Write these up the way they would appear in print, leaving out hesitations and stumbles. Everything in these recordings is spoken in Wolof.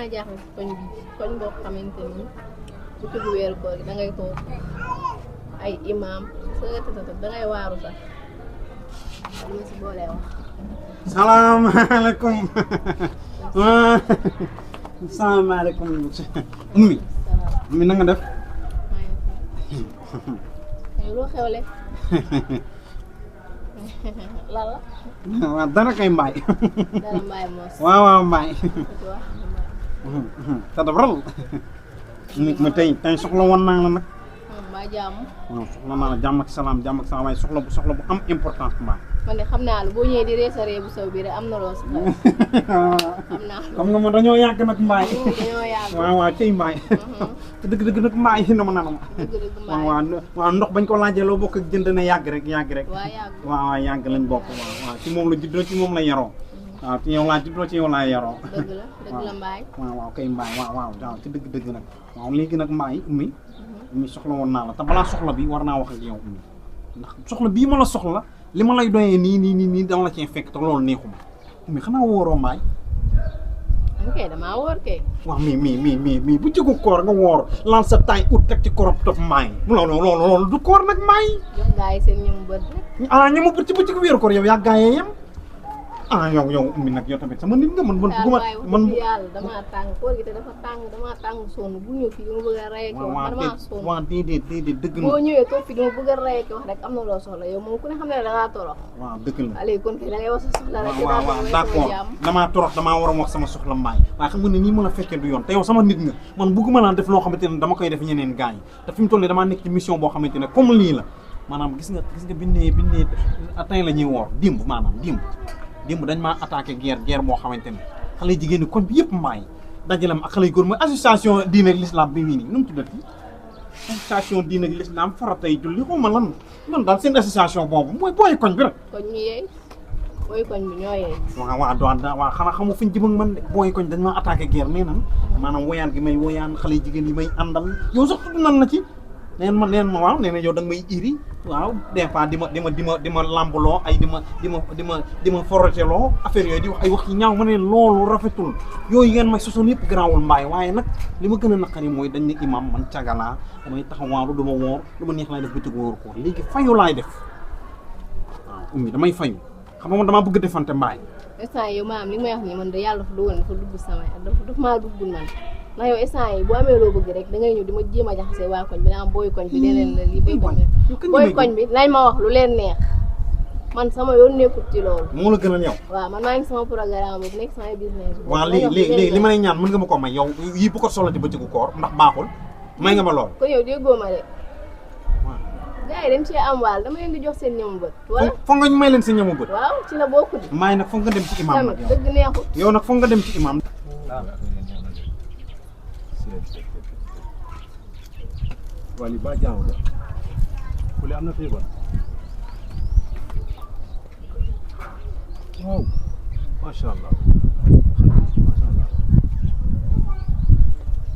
damaa jaaxle si koñ boo xamante ni bu tudd weeru koor gi da ngay toog ay imam da ngay waaru sax li ma si boolee wax. salaamaaleykum. salaamaaleykum. Oumy na nga def. loo xewle. lan la. waaw dara kay mbaay. dara mbaay moos. waaw mbaay. tadabral. nit ma tey soxla woon naa la nag. mbaa jàmm. waaw soxla naa la jàmm ak salaam waaye soxla bu am importance mbaay. man de xam naa la boo ñëwee di reesaree bu saw bi rek am na loo soxla. xam naa xam nga man dañoo yàgg nag mbaay. dañoo yàgg. waaw tey mbaay. te dëgg nag mbaay na ma naan ma. dëgg mbaay. waaw ndox bañ ko laajee loo bokk ak jënd na yàgg rek. waaw yàgg lañ bokk waaw ci moom la juddoo ci moom la yaroo. waaw ci yow laa juddoo ci yow laa yaroo. dëgg la mbaay. waaw kay mbaay waaw ci dëgg nag. waaw léegi nag mbaay Oumy soxla woon naa la te balaa soxla bi war naa wax ak yow Oumy ndax soxla bii ma la soxla li ma lay doyee nii dama la cee fekk te loolu neexuma Oumy xanaa wóoroo mbaay. ok damaa wóor kay. waaw mi bu jëgu koor nga woor laal sa taay ut teg ci korop tof mbaay loolu du koor nag mbaay. jox gaa yi seen ñamu bët rek. ñamu bët ci bëccëg wéeru koor yow yaa gaa yee yem. yow Oumy nag yow tamit sama nit nga man bëgguma man yàlla damaa tàng koor gi te dafa damaa tàng sonn bu ñëw fii dama bëgg a rey ko wax damaa sonn. waaw déedéet dëgg na boo ñëwee toog fii dama bëgg a rey ko wax rek am na loo soxla yow moom ku ne xam ne dangaa torox. waaw dëgg la léegi kon kay da ngay wax sa soxla rek. waaw d'accord damaa torox damaa war a wax sama soxla mbaay waaye xam nga ne nii mën a fekkee du yoon te yow sama nit nga man bëgguma naan def loo xamante ne dama koy def ñeneen gars yi te fi mu toll nii damaa nekk ci mission boo xamante ne comme lii la maanaam gis nga biñ ne tey la ñuy woor démb dañ maa attaqué guerre boo xamante ne xale jigéen ñi koñ bi yëpp mbaay dajale ma ak xale yu góor mooy association diine ak l'islam bi nu mu tuddati association diine ak l'islam faratay julli xaw ma lan daal seen association boobu mooy booy koñ bi rek. koñ ñu yeey booy koñ bi ñoo yeey. waaw xanaa xamu fi ñu jëm ak man de booy koñ dañ maa attaqué guerre nee nan maanaam woyaan gi may woyaan xale jigéen yi may àndal yow sax tudd nan la ci. neen ma waaw nee na yow da nga may iri waaw des fois di ma lambaloo ay di ma foroteloo affaire yooyu di wax ay wax yi ñaaw ma ne loolu rafetul yooyu ngeen may sosoon yëpp garaawul mbaay waaye nag li ma gën a naqari mooy dañ ne imam man cagalaa damay taxawaaru du ma woor lu ma neex laay def bëccëg wóor koor léegi fayu laay def waaw Oumy damay fayu xam nga man damaa bëgg defante mbaay. instant yow maanaam li may wax nii man de yàlla dafa dogal dafa dugg sama dafa maa duggul man. ndax yow instant yi boo amee loo bëgg rek da ngay ñëw di ma jéem a jaxase waa koñ bi naan booy koñ bi leneen la lii booy koñ bi nañ ma wax lu leen neex man sama yoon nekkut ci loolu. moo la gënal yow. waaw man maa ngi sama programme boobu nekk sama business. waaw léegi li ma lay ñaan mën nga ma ko may yow yii bu ko soxla ci bëccëgu koor ndax baaxul may nga ma lool. kon yow déggoo ma de. waaw gars yi dañ cee am waal dama leen di jox seen ñamu bët. wala foog nga may leen seen ñamu bët. waaw ci la bokk di. maay nag foog nga dem ci imam nag yow dëgg neexut. yow nag foog nga dem ci imam. wali ba jaamu la kule am na feebar waaw masha Allah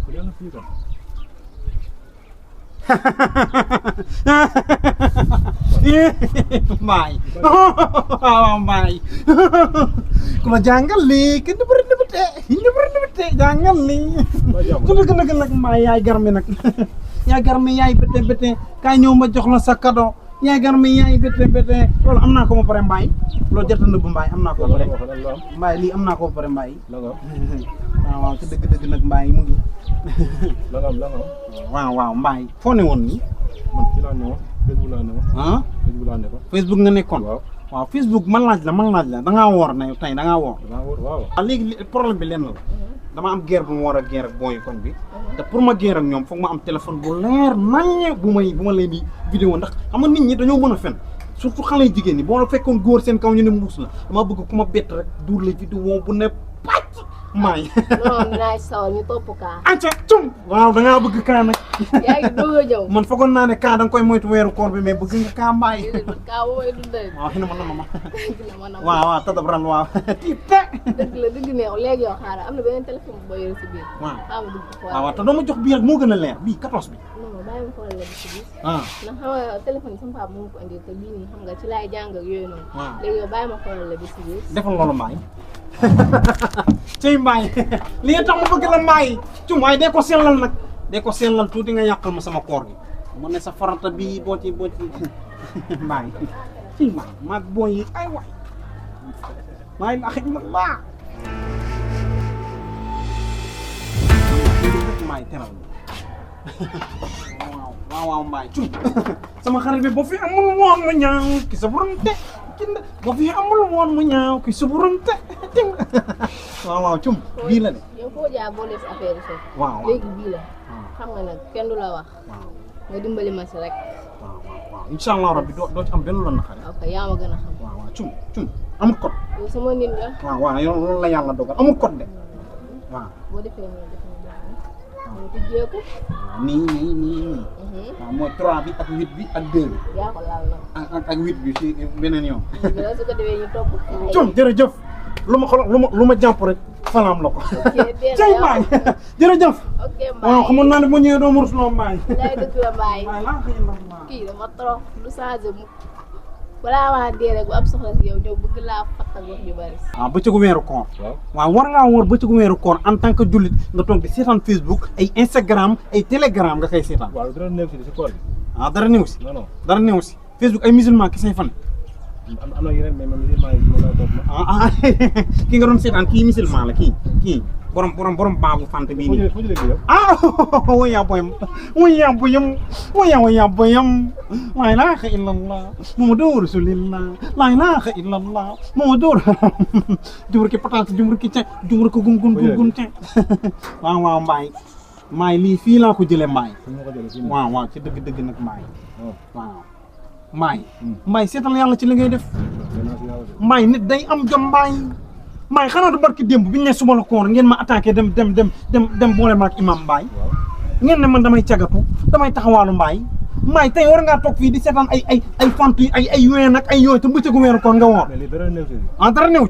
kule am na feebar mbaay waaw mbaay ku ma jàngal lii kenn du bëri nëbëte jàngal lii su dëgg nag mbaay yaay garmi nag yaay garmi yaay bété kaay ñëw ma jox la sa cadeau yaay garmi yaay bété loolu am naa ko ba pare mbaay loolu jot na nëbb mbaay am naa ko ba pare mbaay lii am naa ko ba pare mbaay waaw te dëgg nag mbaay mu ngi waaw mbaay foo ne woon nii man ci laa ne woon Facebook laa ne woon Facebook laa ne woon Facebook nga nekkoon waaw Facebook man laaj la da ngaa woor na tey da ngaa woor waaw léegi problème bi lenn la dama am guerre bu ma war a guerre ak booy koñ bi te pour ma guerre ak ñoom foog ma am téléphone bu leer naññe bu ma leen di vidéo ndax xam nga nit ñi dañoo mën a fen surtout xale jigéen ñi boo la fekkoon góor seen kaw ñu ne mbuus la dama bëgg ku ma bett rek duur la vidéo bu ne pàcc maay. non dinaa sawar ñu topp kaa. acca cum waaw da ngaa bëgg kaa nag. yaa ngi doog a ñëw. man foogoon naa ne kaa da nga koy moytu weeru koor bi mais bëgg nga kaa mbaay. kaa boo may dundee. waaw xëy na ma nama. dina ma nama. waaw tadab ran waaw. tiite. dëgg la dëgg neex léegi yow xaaral am na beneen téléphone boo yore si biir. waaw xaaral dugg ko waaw te doo ma jox bii rek moo gën a leer bii 14 bi. non bàyyi ma xoolal la bi si biir. ah ndax xam nga téléphone yi sama papa mu ngi ko indi te bii nii xam nga ci laay jàng ak yooyu noonu. waaw léegi yow bàyyi ma xoolal la bi si biir. defal loolu mbaay. cey mbaay li tax ma bëgg la mbaay cum waaye dee ko sellal nag dee ko sellal tuuti nga yàqal ma sama koor gi mu ne sa farata bi boo ci mbaay ci mbaay maag booy yi ay waay maay la xëj la mbaay teral waaw mbaay cum sama xarit bi boo fi amul woon mu ñaaw ki sa borom te boo fi amul woon mu ñaaw ki sa borom te waaw cum bii la de yow foo jaar boo def affaire yi waaw léegi bii la xam nga nag kenn du la wax nga dimbali ma si rek waaw incha allah rabbi doo ci am benn loolu naqari ok yaa ma gën a xam waaw cum amul code yow sama nit nga waaw yow loolu la yàlla dogal amul code de waaw boo defee nii def na baax na ko jéeku nii waaw mooy 3 bi ak 8 bi ak 2 bi yaa ko laal nag ak 8 bi ci beneen yoon su ko defee ñu topp cum jërëjëf lu ma jàpp rek salaam la ko cay mbaay jërëjëf ok mbaay waaw xamoon naa ne bu ñëwee doo ma rusloo mbaay lay dëgg la mbaay kii dafa trop lu changé mu balaa maa dee rek bu am soxla si yow ñëw bëgg laa fattal wax ñu bari waaw bëccëgu weeru koor waaw war ngaa woor bëccëgu weeru koor en tant que jullit nga toog di seetaan Facebook ay Instagram ay Telegram nga koy seetaan waaw dara néew si koor gi dara néew si non dara néew si Facebook ay musulman ki say fan am na yeneen mais man musulman yi ma la topp ki nga doon seetaan kii musulman la kii borom baabu fant bii nii fu jëlee yow waya boyam la ilaha illallah muhammadu rasulillah la ilaha illallah muhammadu jumur ki patat jumur ki gun waaw mbaay lii fii laa ko jëlee waaw ci dëgg nag waaw mbaay seetal yàlla ci li ngay def mbaay nit day am jom mbaay xanaa du barki démb bi ñu ne suba la koor ngeen ma attaqué dem boole ma ak imam mbaay ngeen ne man damay cagatu damay taxawaalu mbaay tey war ngaa toog fii di seetaan ay fant yi ay ween ak ay yooyu te bëccëgu weeru koor nga woor dara néew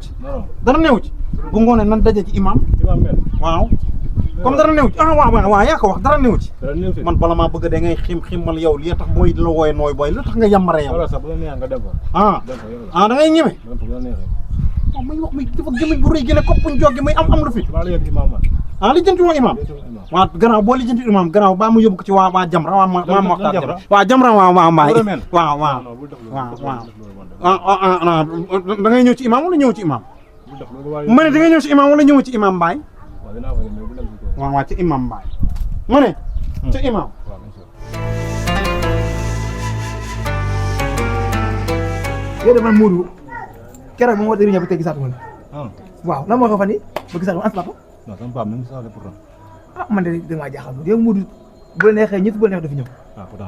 ci bu ngoonee nan daje ci imam waaw comme dara néew ci waaw yaa ko wax dara néew ci man bala maa bëgg da ngay ximal yow li tax booy di la wooye nooy booy lu tax nga yambare yow da ngay ñeme waaw may wax may dafa gémmiñ bu rëy gi ne koppuñ joggi may am lu fi li jënti woo imam waaw gannaaw boo li jënti imam gannaaw baa mu yóbbu ko ci waa jamra waa moxtaar waa jamra waaw mbaay waaw da ngay ñëw ci imam wala ñëw ci imam ma ne da ngay ñëw ci imam wala ñëw ci imam mbaay waaw ci imam mbaay ma ne ci imam yow man Modou keroog moom moo tëri ñëw ba tey gisaatu ma waaw lan moo ko fan yi ba gisaatu ma papa non sama papa mi ngi soxla pourtant man de damaa jaaxal yow Modou bu la neexee ñëpp bu la neexee dafa ñëw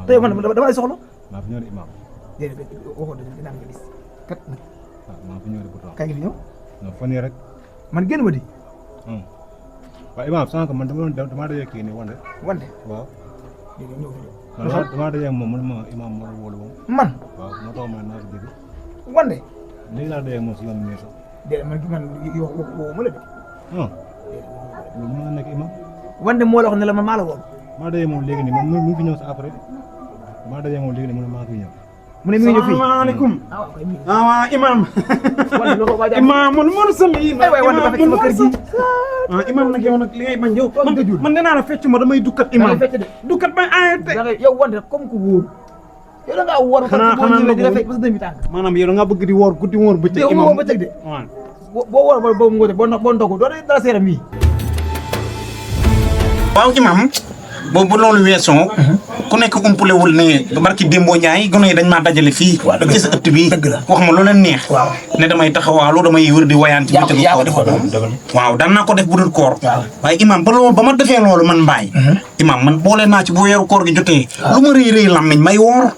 te yow man dama lay soxla maa fi ñëw de imam déedéet waxoon dëgg dinaa nga gis kat nag maa fi ñëw de pourtant kaay nga fi ñëw non fan yii rek man génn ma di waaw imam sànq man damaa dajee kii nii wante waaw ñëw damaa dajee moom man ma imam moo wóolu moom man waaw moo tax ma naa ko dégg wande léegi laa dajee moom si yoon bi nii sax déedéet man yow woo ma la de loolu mën na nekk imam wande moo la wax ne la man maa la woo maa dajee moom léegi nii moom mu ngi fi ñëw sa après maa dajee moom léegi nii mu ne maa fi ñëw mu ne mi ngi ñëw fii salaamaaleykum waaw imam imamul mursalin waay wande ba fekk sama kër gi imam nag yow nag li ngay bañ yow man nee naa la fecc ma damay dukkat imam dukkat may ayate yow wande comme ku wóor yow da ngaa woor xanaa di la fekk ba sa demi tànk maanaam yow da ngaa bëgg di woor guddi woor bëccëg yow imam woor bëccëg de boo woor boo ngóote boo ndogu doo dara seeram yi waaw imam boobu loolu weesoo ku nekk umpulewul ne barki Dembo Ndiaye gone yi dañ maa dajale fii ci sa ëtt bi wax ma lu leen neex ne damay taxawaalu damay wër di wayaan ci bëccëgu koor waaw daan naa ko def bu dul koor waaye imam ba ma defee loolu man mbaay imam man boole naa ci bu weeru koor gi jotee lu ma rëy lammiñ may woor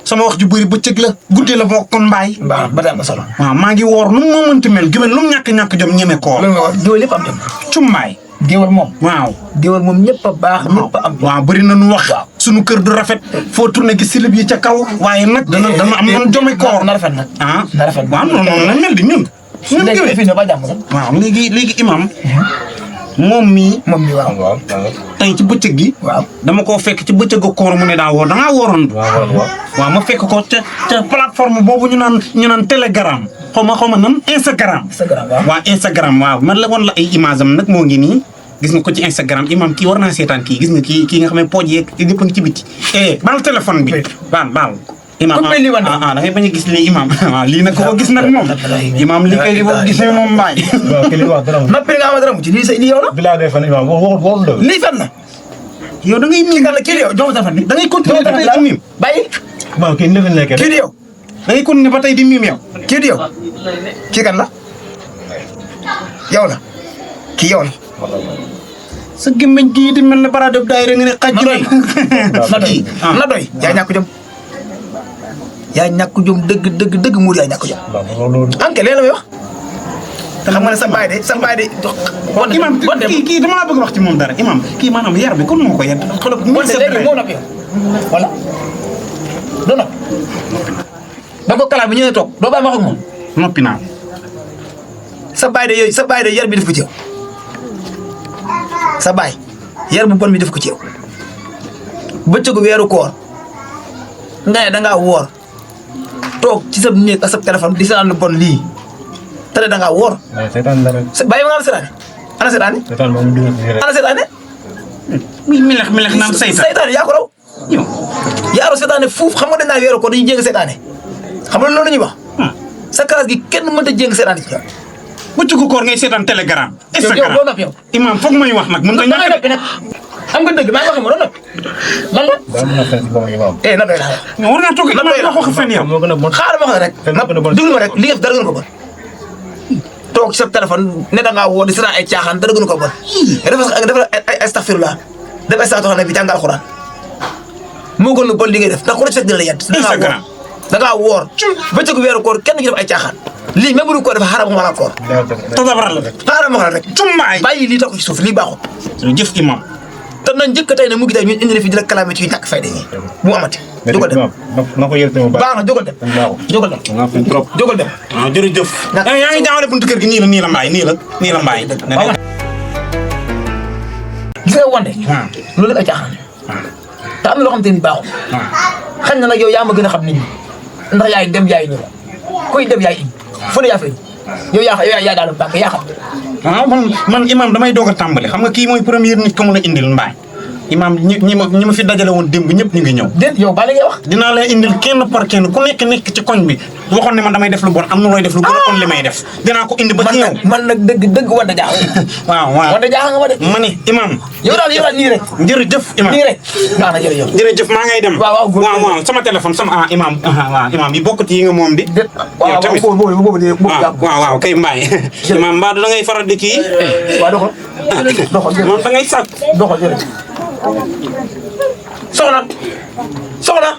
sama wax ju bëri bëccëg la guddi la bokk kon mbaay waaw maa ngi woor nu mu mënti mel gëmel lu mu ñàkk jom ñeme koor cum mbaay géwal moom waaw géwal moom ñëpp a baax ñëpp a am waaw bëri na nu wax sunu kër du rafet foo tourné gi silib yi ca kaw waaye nag dana am man jome koor na rafet nag na rafet waaw noonu la mel di ñun fii ne ba jàmm sax waaw léegi imam moom mii waaw tey ci bëccëg gi dama koo fekk ci bëccëgu koor mu ne daa woor dangaa wooroon waaw ma fekk ko ca plateforme boobu ñu naan Telegram xaw ma nan Instagram. waaw Instagram waaw man la woon la ay image am nag moo ngi nii gis nga ko ci Instagram imam kii war naa seetaan kii gis nga kii nga xam ne pooj yeeg yëpp a ngi ci biti baal téléphone bi baal imam da ngay bañ a gis lii imam waaw lii nag ko gis nag moom imam li kay li boo gisee moom mbaay noppi nga ama dara mu ci lii yow la bilaa day fan imam waxul dëgg lii fan na yow da ngay miim kii yow jox ma fan da ngay continuer ba tey di miim bàyyi waaw kii ndëgg nekk kii yow da ngay continuer ba tey di miim yow kii yow kii kan la yow la kii yow la sa gémmiñ gii di mel ne bara def daay rek nga ne xaj na doy yaa ñàkk jom yaa ñàkk jom dëgg muur yaa ñàkk jom anke leen la may wax xam nga ne sa baay de imam kii dama la bëgg wax ci moom dara imam kii maanaam yar bi kon moo ko yar xoolal léegi moo noppi voilà doo noppi ba ko kalaat bi ñëwee toog doo bàyyi ma wax ak moom noppi naa sa baay de yar bi def ko ci yow sa baay yar bu bon bi def ko ci yow bëccëgu weeru koor nga ne dangaa woor toog ci sa néeg ak sa téléphone di seetaan lu bon lii te dangaa woor bàyyi ma nga ana seetaane ana seetaane milex naan saytaane yaa ko raw yaa raw seetaane fuuf xam nga dañ naa weeru koor dañuy jéng seetaane xam nga loolu la ñuy wax sa classe gi kenn mënta jéng seetaane ci yow bëccëgu koor ngay seetaan Telegram Instagram yow noppi yow imam foog may wax nag mën nga ñàkk noppi nag am nga dëgg maa ngi wax ma noppi lan la na doy laa war ngaa toog wax wax fen yow xaaral ma wax rek déglu ma rek li nga dara gën ko bon toog sa téléphone ne da ngaa woo di seetaan ay caaxaan dara gën ko bon dafa ay astaghfirullah def ay saa bi jàngal Alxuraan moo gën lu bon li ngay def ndax ku ne fekk dina la yedd Instagram da ngaa woor bëccëgu weeru koor kenn ñu def ay caaxaan lii même bu dul koor dafa xaaral ma la koor tasabaral la xaaral ma wax rek cummaay bàyyi lii tax ko ci suuf lii baaxul jëf imam te na njëkk tey ne mu ngi tey ñu indi na fi di la kalaame ci ñàkk fayda yi bu amati jógal dem baax na jógal dem jógal dem waaw jërëjëf yaa ngi jaawale buntu kër gi nii la mbaay gis nga wante loolu ay caaxaan te am na loo xam te ni baaxul xañ na nag yow yaa ma gën a xam nit ñi ndax yaay dem yaay ñëw kuy dem yaay indi fu ne yaa fay yow yaa daal bànk yaa xam waaw man imam damay doog a tàmbali xam nga kii mooy première nit ko mën a indil mbaay imam ñi ma fi dajale woon démb ñëpp ñu ngi ñëw déet yow ba la ngay wax dinaa leen indil kenn par kenn ku nekk ci koñ bi waxoon ne man damay def lu bon am na looy def lu bon kon li may def dinaa ko indi ba ci yow man nag dëgg wante jaaxal waaw wante jaaxal nga ma de ma ne imam yow daal nii rek jërëjëf imam nii rek baax na jërëjëf maa ngay dem waaw sama téléphone sama imam imam yi bokkut yi nga moom di waaw waaw kay mbaay imam mbaa da ngay faral di kii waaw doxal moom da ngay sàkk soxna